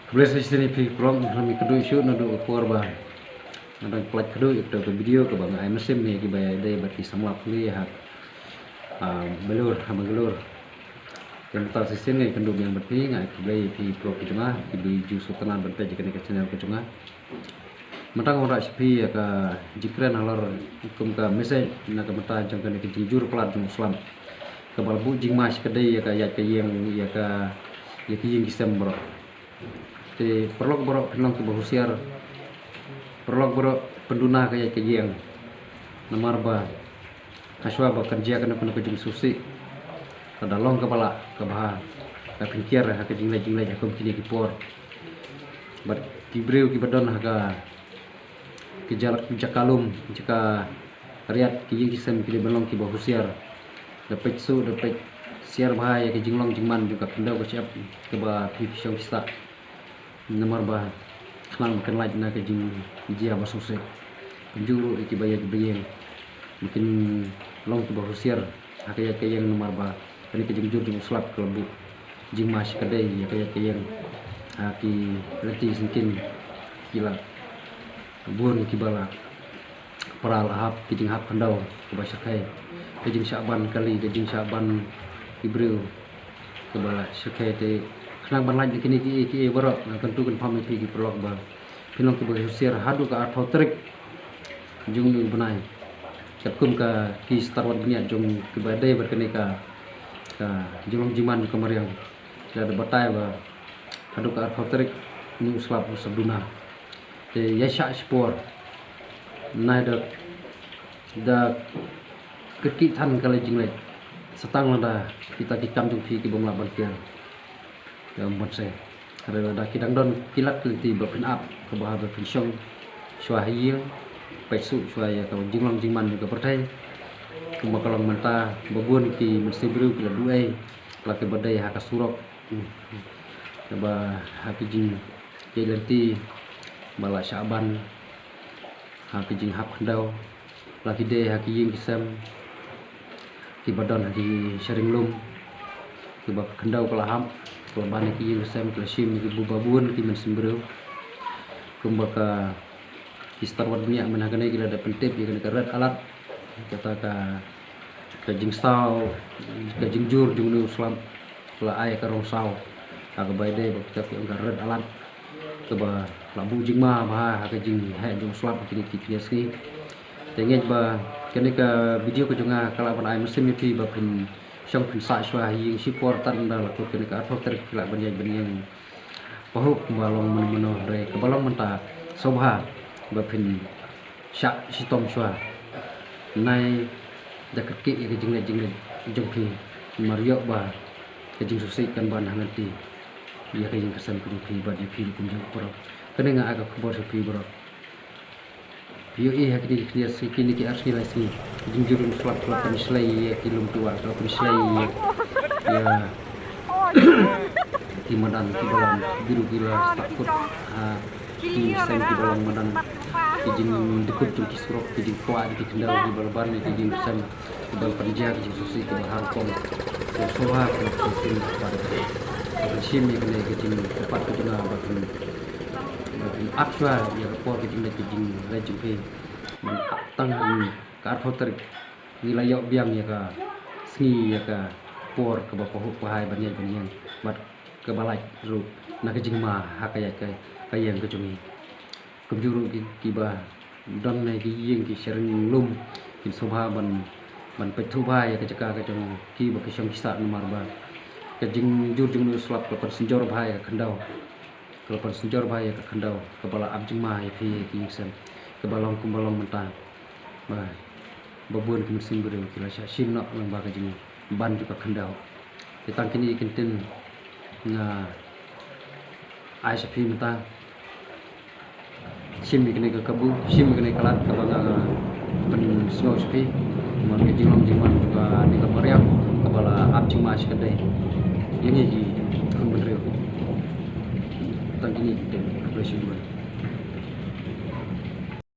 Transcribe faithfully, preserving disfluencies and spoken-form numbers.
Khublei shibun ïa phi paralok, ngam kduh shuh naduh ka por ba nga dang pynlait kduh ïa ka video kaba nga ai mynsiem ïa kiba ïadei bad ki samla pule ha, ah, Bangalore, ha Bangalore. Te mynta shisien nga ïakynduh biang bad phi, nga ai khublei ïa phi paralok ki jong nga kiba ju sngewtynnat ban peit ïa kane ka channel ka jong nga. Mynta nga wanrah sha phi ïa ka jingkren halor kum ka message na ka bynta jong kane ka jingjur palat jong u slap kaba la buh jingma shakadei ïa ka ïaid ka ïeng, ïa ka, ïa ka ïing ki sem baroh. Te paralok baroh phin long kiba husiar. Paralok baroh pynduna ka ïaid ka ïeng. Namar ba hashwa ba kan jia kano kano ka jingsngewsih, lada long kaba lah kaba ha, la phin kiar ha ka jingleit jingleit ha kum kine ki por. Bad ki briew kiba don ha ka, ki jaka, jaka lum, jaka riat, ki ïing ki sem ki dei ban long kiba husiar. Da peit suk, da peit siar bha ïa ka jinglong jingman jong ka khyndew ka shyiap kaba phi phi shong phi sah. Namar ba khnang ba kan lait na ka jingjia ba sngewsih. Kumjuh ruh ïa kiba ïaid kiba ïeng, ba kin long kiba husiar ha ka ïaid ka ïeng, namar ba kane ka jingjur jong u slap ka la buh jingma shakadei ïa ka ïaid ka ïeng. Ha ki lynti syngkien ki la bun kiba la para la hap ki jinghap khyndew kaba shyrkhei, ka jingshah ban kali, ka jingshah ban ki briew kaba la shyrkhei. Te khnang ban lait na kine kiei kiei baroh, nga kyntu kynpham ïa phi ki paralok ba phin long kiba husiar haduh ka arphew tarik jong une u bnai. Katkum ka, ki star wad bniat jong kiba dei bad kane ka, ka jinglong jingman jong ka mariang, ki la da batai ba haduh ka arphew tarik une u slap u sa duna. Te ïa shah shipor, nai da, da kyrkieh than ka la jingleit, sa tang lada kita ki kam jong phi ki bym lah ban kiar. Ïa, ym ban sei. Hynrei lada ki dang don ki lad ki lynti ba phin ap, kaba ha ba phin shong shuwa ha ïing, peit suk shuwa ïa ka jinglong jingman jong ka pyrthei. Kumba ka long mynta, ba bun ki mynsiem briew ki la duh ei, la kiba dei ha ka surok, kaba ha ki jingïaid lynti ba la shah ban ha ki jinghap khyndew, la ki dei ha ki ïing ki sem kiba don ha ki sharing lum, kiba khyndew ka la hap, ka la ban ha ki ïing ki sem, ki la shim ïa ki, ba bun ki mynsiem briew. Kumba ka, ki star wad bniat mynta ha kane ki la da pyntip ïa kane ka red alert, kata ka, ka jingsaw, ka jingjur jong une u slap, ka la ai ka rong saw ha kaba ïadei bad kata ka red alert, kaba la buh jingma bha ha ka jingheh jong u slap ha kine ki, kine ki sngi. Te ngeit ba kane ka video ka jong nga ka lah ban ai mynsiem ïa phi ba phin shong phin sah shuwa ha ïing shipor, tad ynda la kut kane ka arphew tarik, phi lah ban ïaid ban ïeng pahuh kumba long mano mano, hynrei kaba long mynta, sngewbha ba phin shah shitom shuwa. Nai da kyrkieh ïa ka jingleit jingleit jong phi, namar ïoh ba ka jingsngewsih kan ban ha lynti ïa ka ïing ka sem ka jong phi bad ïa phi ruh kumjuh paralok. Kane nga ai ka khubor sha phi baroh. Phi ïohi ha kine ki, kine ki ar sngi lai sngi, ka jingjur jong u slap ka la pynshlei ïa ki lum ki wah, ka la pynshlei ïa, ïa ki madan, ki balang, ki briew ki la sah kut ha ki seng ki balang madan, ki jingdkut jong ki surok, ki jingkwah jong ki khyndew kiba la ban ïa ki ïing ki sem, kiba la pynjia ki jingsngewsih kiba har rukom. Te sngewbha ba phin shim, ba phin shim ïa kane ka jingkyrpad ka jong nga ba phin, ba phin ap shuwa ïa ka por ka jingleit ka jingleit jong phi. Ban ap tang ha ka arphew tarik, ngi la ïoh biang ïa ka sngi, ïa ka por kaba pahuh pahai ban ïaid ban ïeng bad kaba lait ruh na ka jingma ha ka ïaid ka, ka ïeng ka jong ngi. Kumjuh ruh ki, kiba don ha ki ïing ki sharing lum, kin sngewbha ban, ban peit thuh bha ïa ka jaka ka jong ki ba ki shong ki sah, namar ba ka jingjur jong une u slap ka la pynsynjor bha ïa ka khyndew. Ka la pynsynjor bha ïa ka khyndew, kaba la ap jingma ïa phi ïa ki ïing ki sem, kaba long kumba long mynta. Ba, ba bun ki mynsiem briew ki la shah shim noh lyngba ka jingban jong ka khyndew. Te tang kine ki kyntien nga ai sha phi mynta. Shim ïa kane ka kabu, shim ïa kane ka lad kaba nga pynsngew sha phi. Namar ka jinglong jingman jong kane ka mariang kaba la ap jingma shakadei ïa ngi ki khun bynriew. Tang kine ki kyntien, khublei shibun.